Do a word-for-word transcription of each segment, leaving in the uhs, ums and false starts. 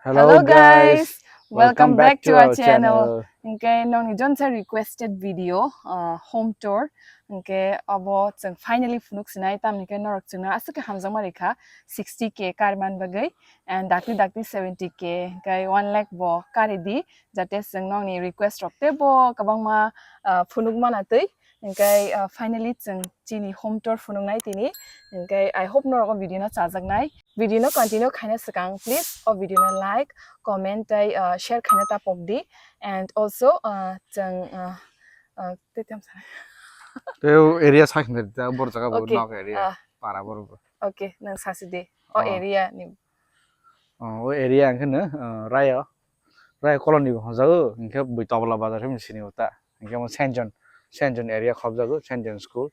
Hello, guys. Welcome back to our channel. Hingke nongni jonsa requested video, uh, home tour. Hingke abo chwng finally phunuk sinai, tamni hingke norok chwngno aswk khe hamjakma rikha, sixty K kariman bagwi, and dakti dakti seventy K, hingke one lakh bo kari di, jate chwng nongni request rok teibo kwbangma, uh, phunuk mana twi. Hingke, uh, finally chwng chini home tour phunuknai tini. Hingke I hope norok o video no chajaknai. Video no continue khaina swkang, please o video no like, comment tei, uh, share khaina ta pok di. And also, uh, chwng, uh, uh, tei tamo sanai. Tei o area sai khna da, bor jaga bo nok area, para bor bo. Okay, nang sasi di. O area ni. O area ang khna, uh, Rayo. Rayo colony bo hwnjago, hingke bui Tobla bazar hwnwi sini o ta. Hingke omo Saint John, Saint John area khobjago, Saint John School.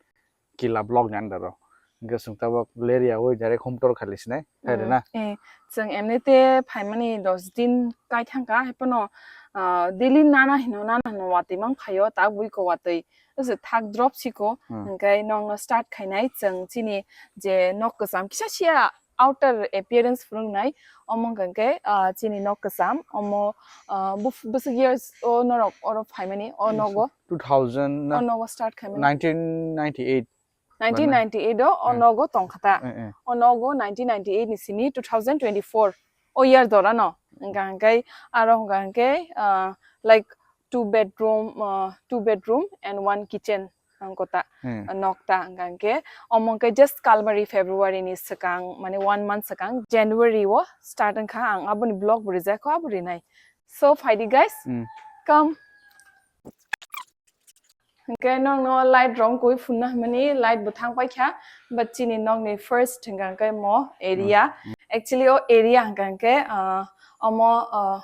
Kila block ni under o. Hingke chwng tabok Leria oi direct home tour khali sinai, hai rw na? Eh, chwng emni te phaimani dos din kai thangkha, hai phano, ah, daily nana hino, nana hino watwi mang phaio, ta bui ko watwi. Ose thak drop siko, hingke nongno start khainai chwng chini je nok kwcham kisa sia outer appearance phunuknai, omo hingke, ah, chini nok kwcham, omo, ah, buf-, bwswk years o norok oro phaimani, o nogo? Two thousand na? O nogo start khaimani. Nineteen ninety-eight. Nineteen ninety-eight o, o nogo tongkha ta. Eh, eh. O nogo nineteen ninety-eight ni simi two thousand twenty-four o year dora no. Hingka hingke aro hingka hingke, ah, like two bedroom, ah, two bedroom and one kitchen hingko ta, ah, nok ta hingka hingke. Omo hingke just Kalbari February ni swkang, mane one month swkang, January o start wngkha, ang aboni vlog bo rijak kho, abo rinai. So, phaidi guys, come. Hingke nokno light rong kui phunna hwnmani light bo thang paikha, but chini nokni first hingka hingke mo area. Actually, o area hingka hingke, ah, omo, ah,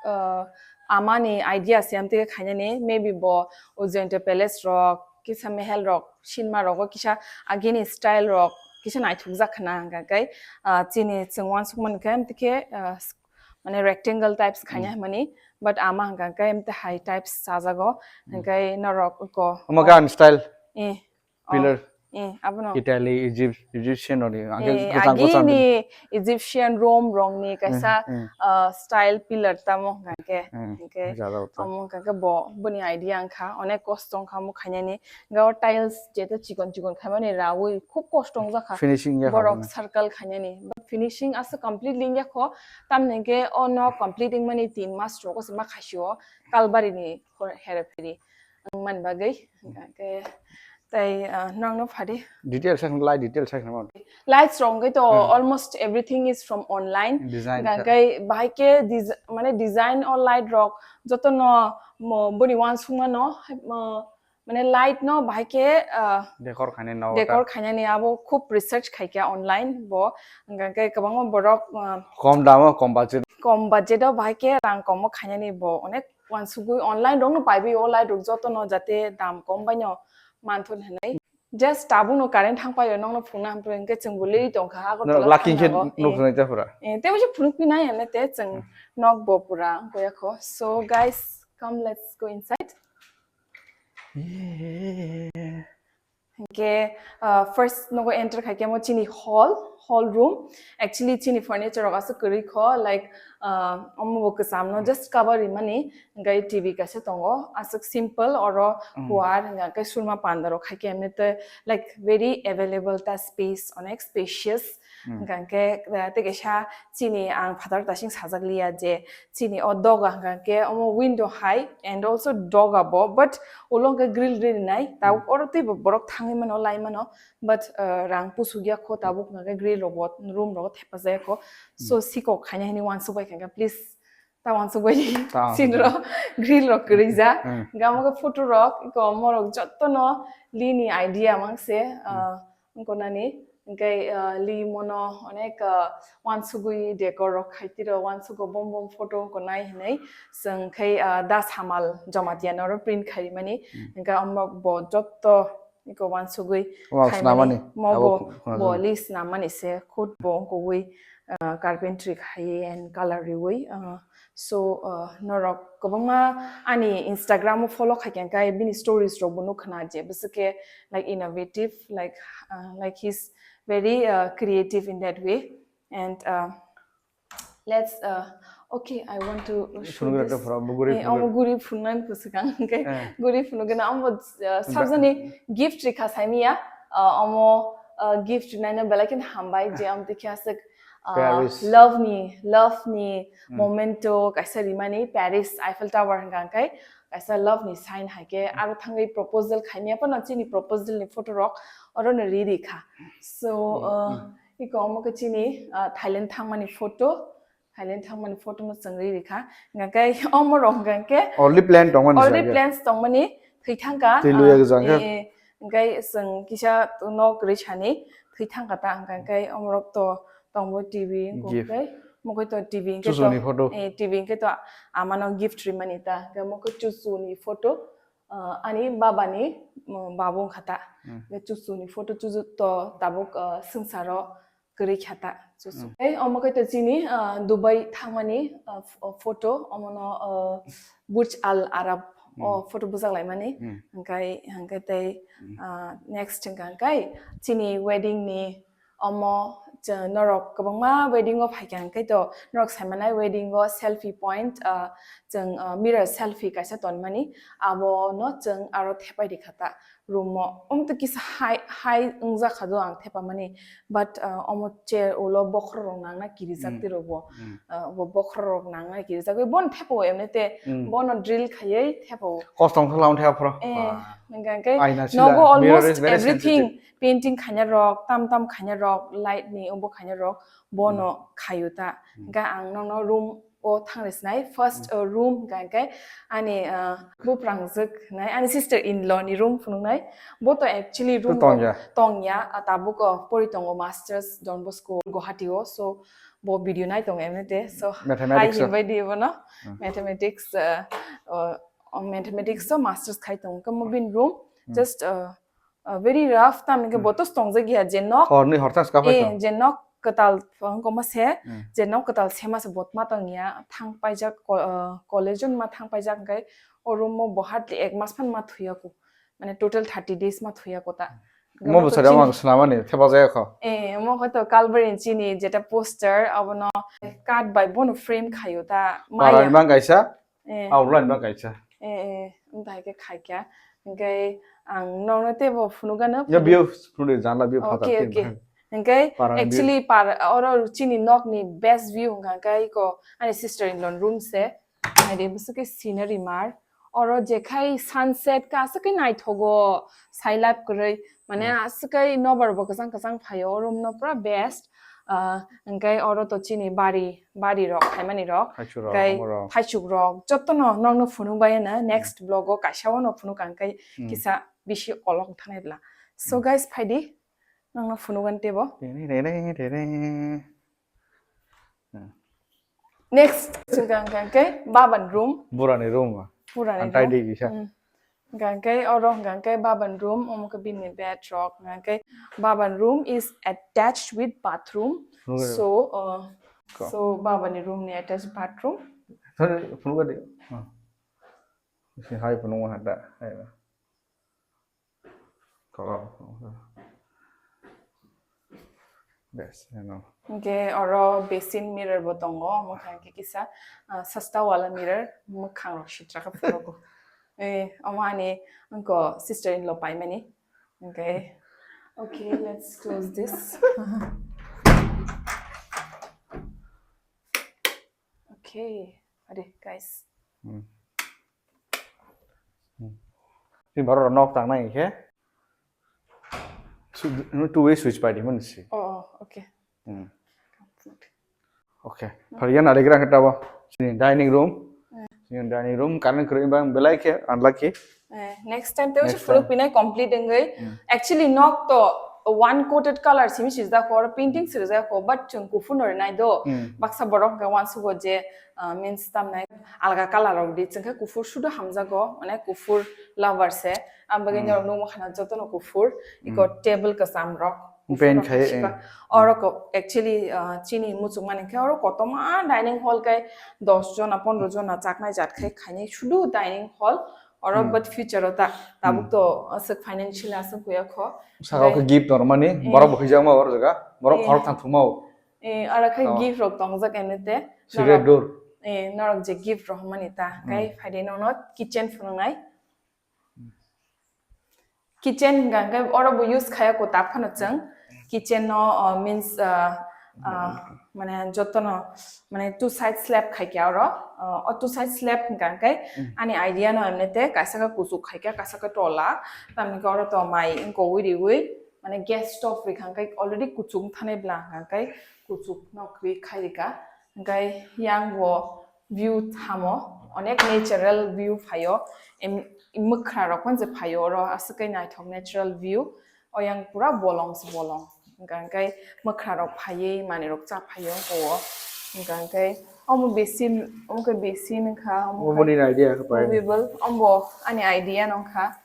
ah, amani idea se amtwi khainani, maybe bo Ujjainta Palace rok, kisa mehel rok, sinma rogo kisa agini style rok kisa naithokjak khna hingka hingke, ah, chini chwng uansukmani khe amtwi khe, ah, mane rectangle types khaina hwnmani, but ama hingka hingke amtwi hai types chajago, hingke norok ko. Omo gan style. Eh. Pillar. Eh, abono. Italy, Egypt, Egyptian rokni, angke eh, gochang gochang agini Egyptian, Rome rokni kaisa, ah, style pillar tamo hingka hingke. Hingke omo hingka hingke bo, boni idea wngkha, onek kosto wngkha omo khainani. Hingke o tiles jeto chikon chikon khaimani raui khub kosto wngjakha. Finishing ya borok circle khainani. But finishing aswk completely wngya kho. Tamni hingke o nok complete wngmani tin mas rogo se ma khaisio Kalbari ni hor-, hera phiri wngmani bagwi. Hingke tei, ah, nokno phadi. Detail sakno, light detail sakno. Lights rok hingke to almost everything is from online. Design hingke bahai khe desi-, mane design o light rok jotono mo-, boni uansukmano, mo-, mane light no bahai khe, ah, decor khainani no decor khainani abo khub research khaikha online bo, hingke kwbangma borok, ah, kom damo, kom budget. Kom budget o bahai khe rang komo khainani bo onek uansugui online rok no paibi o light rok jotono jate dam kom bai no manthun hinui. Just tabuk no current thang paio nokno phunukna hampre hingke chwng bo liri tongkha Agartala lucky khe thangnago. Nuk phunuk te pura. Eh, tei bo se phunuk pinai hwnle te chwng nok bo pura wngkha kho. So guys, come let's go inside. Hingke, uh, first nogo enter khaikhe mo chini hall, hall room. Actually, chini furniture rok aswk kwrwi kho, like, uh, omo bo kwcham no just cover rimani, hingke T V kaisa tongo, aswk simple, oro kuar, hingke surma panda rok khaikhe emni te, like, very available ta space, onek spacious. Hingke, uh, tei kaisa chini ang phatar tasing sajak liya je, chini o doga hingka khe omo window hai and also doga bo, but ulo hingka grill rinai, ta oro tei bo borok thangwi mano, lai mano, but, uh, rang pusuk ya kho tabuk hingka khe grill rok bo room rok thepajak ya kho, so sikok khaina hini uansuk bai kha, please ta uansuk bai di, sin rok grill rok kwrwi ja, hingka omo khe photo rok, iko omo rok jotono lini idea mang se, uh, wngkha nani, hingke, ah, limono onek, ah, uansugui decor rok khai tiro, uansugo bom bom photo wngkha nai hinui, chwng khai, ah, Da Samal Jamatia no oro print khai mani, hingke omo bo joto iko uansugui khai mani, mo bo, bo list na mani se khud bo wngkha ui, ah, carpentry khai and colour riui, ah, So, uh, norok kwbangma ani Instagram o follow khai khe, hingke bini stories rok bo nukha na je, bwswk khe, like, innovative, like, uh, like, he's very, uh, creative in that way. And, uh, let's, uh, Okay, I want to show this. Phunugwi rwkhe phuru, bo guri phunugwi. Eh, omo guri phunuknani bwswkang, okay? Eh. Guri phunukgwna omo, uh, sabjani gift rikha saimiya, uh, omo, uh, gift rinaino belai kheno hambai, je omo twi khe aswk, uh, Paris. Love ni, love ni memento kaisa rimani, Paris Eiffel Tower hwnka hwnkhe kaisa love ni sign hai khe, aro thangwi proposal khaimiya phano chini proposal ni photo rok orono ri rikha. So, uh, iko omo khe chini, uh, Thailand thangmani photo. Thailand thangmani photo no chwng ri rikha. Hingkhe omo rok hingkhe already plan tongmani already plans tongmani thwi thangka. Twi luya gwjang khe. Eh, eh, hingkhe chwng kisa nok rwi sani thwi thangka ta hingkhe omo rok to tongbo T V hingkhe mokoi to T V hingkhe to, eh, T V hingkhe to amano gift rimani ta. Hingkhe mokoi chuchuni photo, ah, ani baba ni, mm, babu wngkha ta. Hingkhe chuchuni photo chuchu to tabuk, ah, swngcharo kwrwi kha ta, chuchu. Mm. Tei omo khe to chini, ah, Dubai thangmani, ah, f-, oh, photo, omono, ah, Burj Al Arab o photo bujak laimani. Mm. Hingkai, hingkai tei, ah, next hingka hingkai chini wedding ni omo je norok kwbangma wedding o phaikha hingkai to norok saimanai wedding o selfie point, ah, chwng, ah, mirror selfie kaisa tonmani, abono chwng aro thepai rikha ta. Room o. Omo to kisa high, high wngjakha do ang thepamani. But, uh, omo chair ulo bokhorok rok nangna kirijak twi rok bo. Uh, bo bokhorok rok nangna kirijak. Bono thepa o emne te. Bono drill khaiwi thepa o. Kosto wngkha lam thepa phro. Eh, hingkha hingkhe nogo almost everything, painting khaina rok, tam tam khaina rok, light ni obo khaina rok, bono khaio ta. Hingkha ang nono room o thangri sinai, first, uh, room hingka hingke ani, uh, buprang jwk hinai, ani sister in law ni room phunuknai. Bo to actually room tongya, ah, tabuk, uh, pori tongo masters Don Bosco Guwahati o. So bo video nai tongo emne te. So hai himbai di bono. Mathematics, uh, uh, mathematics o masters khai tongo. Kamo bin room just, uh, uh, very rough, tam hingke bo to tongjak ya je nok. Hor ni hor thang ska phai tong. Eh, je nok kwtal wngkoma se, je nok kwtal sema se bo ma tong ya, thang paijak ko-, uh, college ma thang paijak hingke o room o bo hardly ek mas phan ma thuya ko. Mane total thirty days ma thuya ko ta. Mo bo sari ang swnamani thepa jaya kho. Eh, mo hoito Calvary chini jeta poster abono cut by bono frame khayo ta. Para maya. Mang kaisa. Eh. Outline ba kaisa. Eh, eh, wng tai khe khaikha. Hingkhe ang nokno teibo phunukgano. Ya, phunuk-, biyo phunuk, janla biyo phatar. Okay, okay. Hingkhe para actually par-, oro chini nokni best view hingkha khe iko ani sister in law room se. Naidi bwswk khe scenery mar. Oro jekhai sunset ka aswk khe naithogo, sailap kwrwi. Mane aswk khe nobar bo kwchang kwchang phaio, o room no pura best. Ah, hingkhe oro to chini bari, bari rok, khaimani rok. Phaichuk rok, hingkhe omo rok. Phaichuk rok, jotono nokno phunuk bai na next vlog o kaisa o no phunuk ang khe kisa bisi olok thangnaidla. So guys, phaidi, nokno phunuk ani teibo. Re, re, re, re, re. Next, chwng kha hingkha khe baban room. Burani room. Burani room. Antai di kisa. Hmm. Hingkha khe oro hingkha khe baban room, omo khe bini bed rok. Hingkha khe baban room is attached with bathroom. Okay. So, uh, so babani room ni attached bathroom. Sorry, phunuk di. Hmm. Si hai phunuk hada. Hai. Kolom. Bes, eno. Hingke oro basin mirror bo tongo, omo khe kisa, ah, sasta wala mirror, mwkhang rok sitra khe phuru. Eh, omo ani wngko sister in law paimani. Okay. Okay, let's close this. Okay, ade, guys. Hmm. Hmm. Chini borok rok nok tang nai khe. Su-, two way switch pai di mani si. Oh, oh, okay. Hmm. Okay. Phariya na regra khe tabo. Chini dining room. Hmm. Chini dining room, current kwrwi bang belai khe unlucky. Eh, next time tei phuru pinai complete wngwi. Hmm. Actually, nok to one coated color simi swijak kho, oro painting swijak kho, but chwng kuphur no rinai do. Hmm. Baksa borok hwnkhe uansugo je, ah, means tamnai alga color rok di, chwng khe kuphur sudu hamjago, mane kuphur lover se. Ang bagwi norok nukma khana jotono kuphur, iko table kwcham rok. Paint khai, eh. Oro ko, actually, ah, chini muchung mani khe oro kotorma dining hall kai dos jona, pondro jona chaknai jat khai khainai sudu dining hall. Oro but future o ta, tabuk to aswk financial aswk kuya kho. Saka o khe gift normani, borok bo hwijak ma oro jaga, borok khorok thang thuma o. Eh, oro khe gift rok tongjak ene te. Cigarette door. Eh, norok je gift rohormani ta, hwnkhe phaidi nono kitchen phunuknai. Kitchen hwnkha hwnkhe oro bo use khaya kwtak phano chwng. Kitchen no, uh, means, uh, uh, mane jotono, mane two side slab khaikha oro. Uh, o two side slab hwnkha hwnkhe ani idea no emne te kaisa khe kuchuk khaikha, kaisa khe tola. Tamni khe oro to mai wngkogwi riwi, mane gas stove rikha hwnkhe already kuchuk wngthanai bla hwnkha hwnkhe kuchuk no kwrwi khai rikha. Hwnkhe yang bo view thamo, onek natural view phaio, em, mwkhra rok phano je phaio, oro aswk khe naithok natural view, o yang pura bolong se bolong, hwnkha hwnkhe mwkhra rok phaiwi manwi rok cha phaio o, hwnkha hwnkhe omo basin, omo khe basin wngkha, omo khe Oboni idea khe pai. Movable, ombo ani idea no wngkha.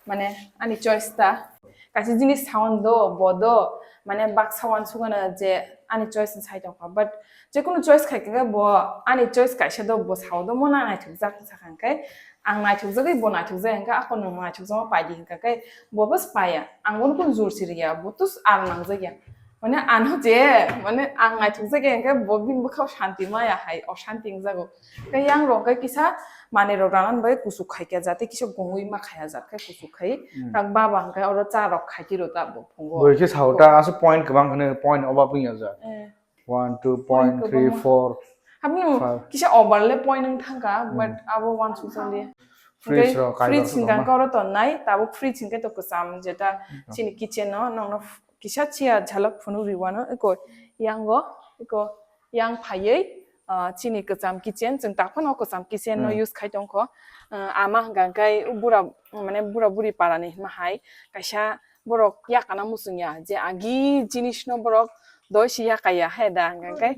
Mane ani choice ta. Kaisa jinis sawan do, bo do, mane baksa wansukgano je ani choice ni sai tongkha. But jekunu choice khai khe bo ani choice kaisa do, bo sao do, mo na naithokjak sakha hwnkhe, ang naithokjagwi bo naithokjak hwnkhe, ako nwng naithokjakma paidi hwnkha khe bo bas paiya. Ang bono kunu jor si riya, bo tus ang nangjakya. Mane ano je, mane ang naithokjagwi hwnkhe bo bini bwkhao shanti maya hai, oshanti wngjago. Khe yang rok khe kisa manwi rok rana bai kuchuk khaikha, jate kisa gongwi ma khaya jat khe kuchuk khai. Hmm. Tak baba hwnkhe oro cha rok khaitwi rw ta bo phungo. Bo khe sao ta, aswk point kwbang kheno point obab wngya jat. Eh. One, two, point, three, four, Habino five. Kisa overlay point wng thangkha, but abo wansuk jali. Fridge rok, fridge hwnkha khe oro tonnai, tabuk fridge hwnkhe to kwcham, jeta chini kitchen no, nokno kisa chia jhalak phunuk riwano, eko yango, eko yang phaiwi, ah, chini kwcham kitchen, chwng takhwno kwcham kitchen no use khai tongkho. Ah, ama hwnkha khe bura, mane bura buri parani hwnma hai, kaisa borok yakana muchungya, je agi jinisno borok doi se yakaya he da, hwnkha khe,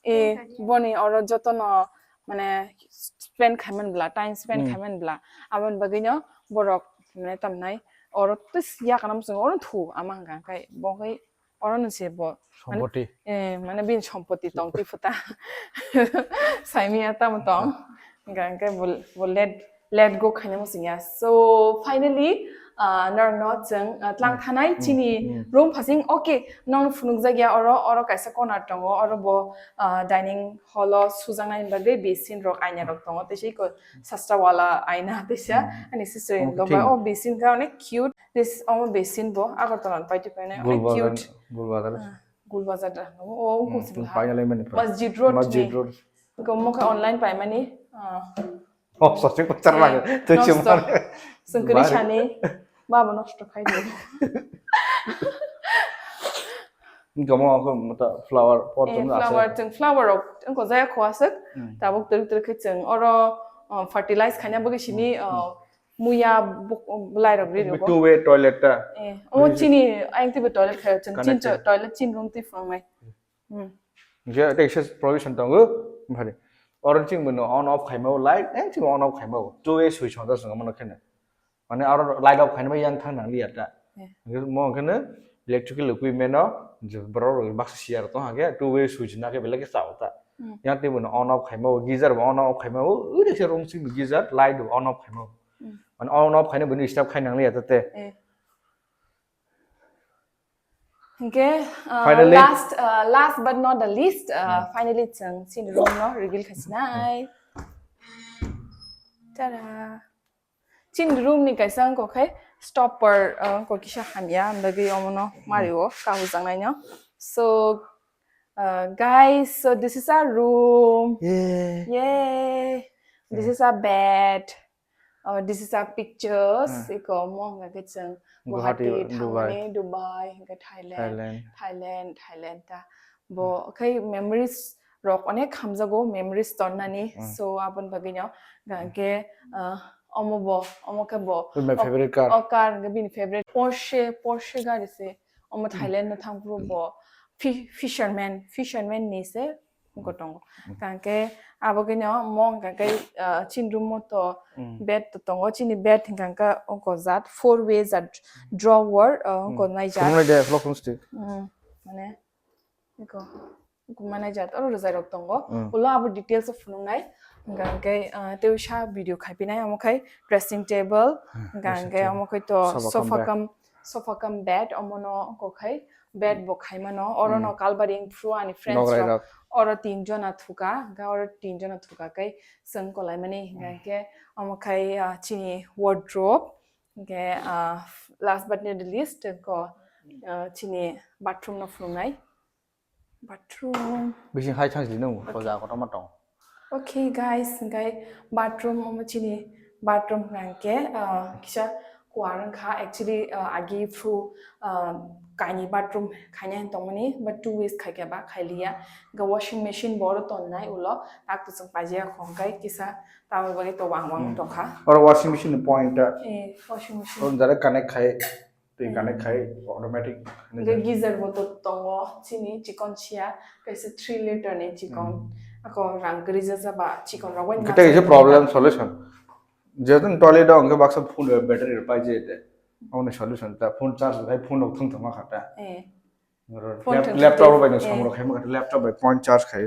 eh, boni oro jotono, mane, spend khaiman bla, time spend khaiman bla, aboni bagwino borok, mane, tamnai oro tis yakana muchung oro thu ama hwnkha khe bo khe oro no se bo, mane, sompoti. Eh, mane bini sompoti tong twi phuta. Saimiya tamo tong. Hwnkha khe bo, bo let, let go khaina muchungya. So finally, ah, norokno chwng, ah, tlang thanai chini room phasing. Okay, nong phunukjakya oro, oro kaisa corner tongo, oro bo, ah, dining hall o sujaknai bagwi basin rok, aina rok tongo, teisa iko sasta wala aina teisa ani sister in law bai. O basin khe onek cute. This omo basin bo Agartala ni paitwi phainai, onek cute. Gulbazar. Ah, Gulbazar da. O, o, Masjid Road ni. Masjid Road. Ko mo khe online paimani. Ah. Oh, sosik pachar lage. Tei chuma. Sengkri sani. Baba nosto khai di. Gamo ako mata flower pot. Eh, flower, chwng flower rok wngkha jaya kho aswk. Tabuk twrwk twrwk khe chwng oro, uh, fertilize khaina bagwi sini, uh, muya bwlai rok ri rwgo. Two way toilet ta. Eh, o chini ayang twi toilet khayo chwng, chin toilet chin room twi phwngnai. Hwnkhe tei kisa provision tongo, bhari. Oro chwng bono on off khaima o light, eh, chwng on off khaima o. Two way switch hwnjak chwng mano kheno. Mane aro light off khaina bai yang thang nang liya ta. Mo kheno electrical equipment no je borok rok baksa siya rok tong hake two way switch na khe belai khe chao ta. Yang tei bono on off khaima o, geyser bo on off khaima o, uri se room sing geyser light bo on off khaima o. Mane on off khaina bono step khai nang liya ta te. Hingke, uh, finally, last, uh, last but not the least, uh, finally chwng chini room no reveal khasinai. Tada. Chini room ni kaisa wngkha khe stopper, uh, wngkha kisa hamya, bagwi omono mario kahujaknai no. So, uh, guys, so this is our room. Yay. Yay. This is our bed. Oh, this is our pictures. Iko omo hwnka khe chwng Guwahati, Guwahati thangmani, Dubai, hingke Thailand, Thailand. Thailand, Thailand ta. Bo khe memories rok onek hamjago, memories tornani. So, aboni bagwino hingke, uh, omo bo, omo khe bo. With my favorite car. O car hingke bini favorite Porsche, Porsche gari se. Omo Thailand no thangphuru bo fi-, fisherman, fisherman ni se wngkha tongo. Hingke abo khe no mo hingka khe, ah, chini room o to bed to tongo. Chini bed hingka khe wngkha jat four way jat drawer, ah, wngkha nai jat. Khulumnai de, vlog khulumsdi. Mane, iko, iko manai jat, oro rwjai rok tongo. Ulo abo details o phunuknai. Hingka khe, ah, tei usa video khaipinai, omo khai dressing table, hingka khe omo khai to sofa cum bed, omo no wngkha khai bed bo khaimano, oro no kalbari wngphuru ani friends rok. Oro tin jona thuka, hwnkhe oro tin jona thuka khe chwng kolaimani, hwnkhe omo khai, ah, chini wardrobe, hwnkhe, ah, last but not the least, ko, ah, chini bathroom no phunuknai. Bathroom. Bising hai thang sini nung, hoja kotorma tong. Okay, guys, hwnkhe bathroom omo chini bathroom hwnkhe, ah, kisa kuar wngkha. Actually, ah, agi phru, ah, kaini bathroom khaina hin tongmani, but two ways khaikha ba khailiya. Hwnkhe washing machine bo oro tonnai ulo, tak to chwng paijak hwnkhe kisa tamni bagwi to wang wang Hmm. tongkha. Oro washing machine ni point ta. Eh, washing machine. Oro direct connect khai. Twi connect khai automatic. Hwnkhe geyser bo to tongo, chini chikon siya, kaisa three liter ni chikon. Hmm. Ako rang kwrwi jasa ba chikon rok bai Hwnkhe tei kaisa problem solution. Jehetu toilet o hwnkhe baksa phone battery rok pai je te. Aboni solution ta phone charge khai phone rok thung thung ma kha ta. Eh. Oro Phone lap-, thung laptop thung rok bai no eh. samung rok khai ma kha laptop bai phone charge khai.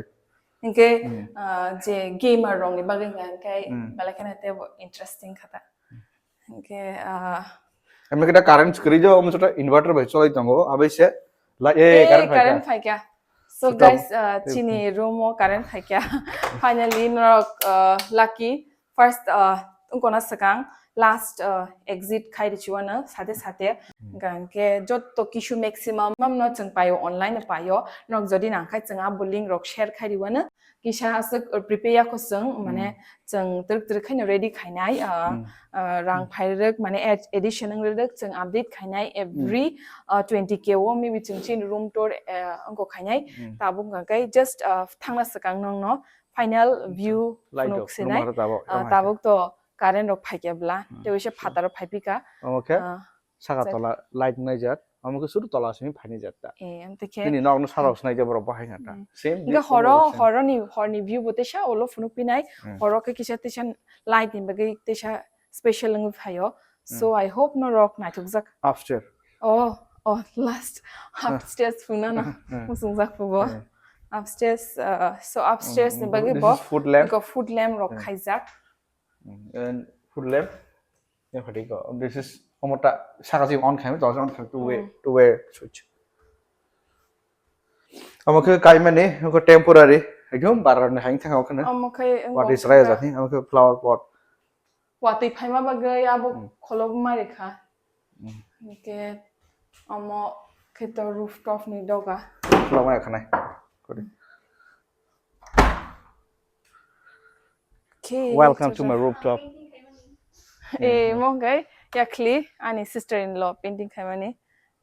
Hwnkhe, Hmm. ah, je gamer rokni bagwi hwnkha hwnkhe Hmm. belai kheno teibo interesting kha ta. Hwnkhe, ah, Emni kita current kwrwi jo, omo chota inverter bai cholai tongo, abai se la-, eh, eh, current phaikha. Current phaikha. So Swkang. Guys, ah, Tei- chini room o current phaikha. Finally, norok, ah, lucky. First, uh, wngkona swkang last, uh, exit khai richiwano sate sate. Hmm. Hwnkhe joto kisu maximum mamno chwng paio, online no paio. Nok jodi nangkhai chwng abo link rok share khai riwano. Kisa aswk, uh, prepare yako chwng, mane Hmm. chwng twrwk twrwk khaino ready khainai, uh, Hmm. uh, rang Hmm. phairwk, mane ad-, addition wng rwk chwng update khainai every, Hmm. uh, twenty K o, maybe chwng chini room tour, uh, wngkha khainai. Hmm. Tabuk hwnkhe just, uh, thangna swkang nokno final Hmm. view Light phunuk rok sinai. Phunuk ma tabuk, Ah, tamo hai tabuk to current rok phaikha bla, Hmm. tei waisa phataro phaipikha. Omo khe Ah, saka sir. Tola light naijak, omo khe suru tola simi phainai jak ta. Eh, amtwi khe Bini nokno saka Hmm. snai khe borok bahai kha ta. Hmm. Same Hingke view horo, same. Horoni, horni view bo teisa ulo phunuk pinai, Hmm. Horo khe kisa teisa light ni bagwi teisa special wngwi phaio. So Hmm. I hope norok naithokjak. Upstairs. Oh, oh, last Hmm. upstairs phunukna no Hmm. muchungjak phubo. Hmm. Upstairs, uh, so upstairs Hmm, ni bagwi this bo is food lamp. Iko food lamp rok Hmm. khaijak. Mm, and food lamp. Yang kati ko. This is omota saka si on khai, to on khai two way, Hmm. two way switch. Omo khe kaimani, ko temporary. Ekdom barar ni haing thang okhana. Omo khe What is raya jani? Omo khe flower pot. Watwi phaima bagwi abo Hmm. kholob mari kha. Hmm. Hingke omo khe to rooftop ni doga. Flower mari khanai. Kori. Okay, Welcome to my rooftop. Eh, mo khe yakli ani sister in law painting khaimani.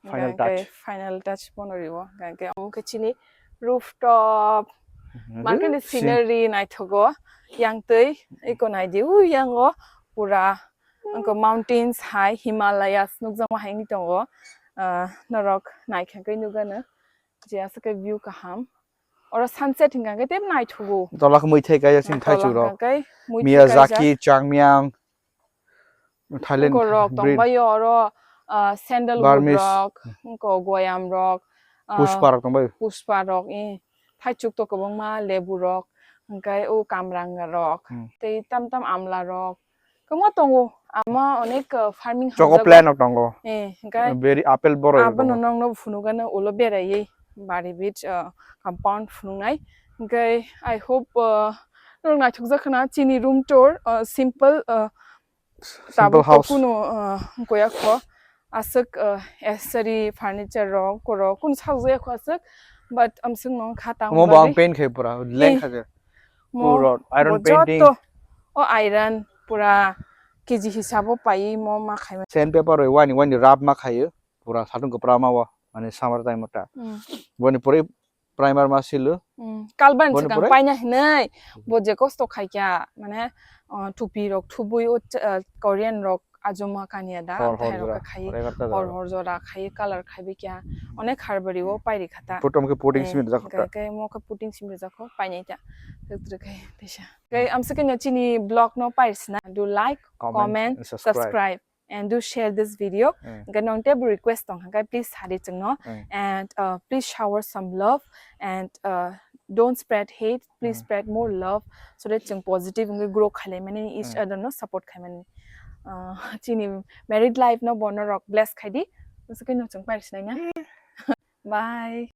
Final Hingke touch. Final touch bono riwo. Hingke omo khe chini rooftop. Mhm. Markeni Sim- scenery naithogo. Yang twi, eko naidi, u yango pura, angko mountains hai, Himalayas nukjakma hai wngwi tongo. Ah, norok naikha khe nugano. Je aswk khe view kaham. Oro sunset hingka khe tei naithogo. Tolak muithai kaijak sini Ah, thaichuk tolak rok. Hingka khe muithai Miyazaki, kaijak. Changmyang, Thailand Angko rok breed. Tongbaio oro, ah, sandalwood Burmese. Rok, angko goyam rok, ah, Pushpa rok tongbaio. Pushpa rok, eh, thaichuk to kwbangma lebu rok, hingke o kamrang rok, Hmm. tei tam tam amla rok. Kwbangma tongo, ama onek, ah, farming Choco hamjago. Plant rok tongo. Eh, hingke Berry, apple borok rok abono tongo. Nokno phunukgano ulo beraiwi bari bit, ah, compound phunuknai. Hingke I hope, ah, norok naithokjak khna chini room tour, ah, simple, ah, Simple tabuk house. Kunu, ah, koya kho. Aswk, ah, accessory, furniture rok, koro, kunu sajagya kho aswk. But amswk no kha tang Omo bo ang bagwi. Paint khai pura, leng Eh. Kha je. Mo Pura iron bo painting. Joto, o iron pura K G hisabo paiwi mo ma khai. Sandpaper roi wani, wani rub ma khaio. Pura satung kwpra ma o, mane summer time o ta. Hmm. Boni pore primer ma silo. Hmm. Kalban Boni sikang pore? Paina hinui, bo je kosto khaikya, mane, uh, thupi rok thubui o, uh, Korean rok ajuma kanya da, Hor hor amthai rok jora, khai, hor egarta hor jora. Hor jora khai, color khai bikya, onek harbari o pairi khata. Potom ke pudding Eh, simi rijak khata. Kai, kai mo ke pudding simi rijak kho, painai ta. Tuk tuk kai, tisa. Kai, amsa kanya chini blog no pairi sina. Do like, Comment comment, and subscribe. Subscribe. And do share this video. Hmm. Hingke nong tebo request tong hingke please sadi chwngno. Hmm. And, uh, please shower some love and, uh, don't spread hate. Please Hmm. Spread more love so that chwng positive hingke grow khailai mani each Hmm. Other no support khai mani. Uh, chini married life no bono rok bless khai di. Bwswk no chwng pairi sinai na. Bye.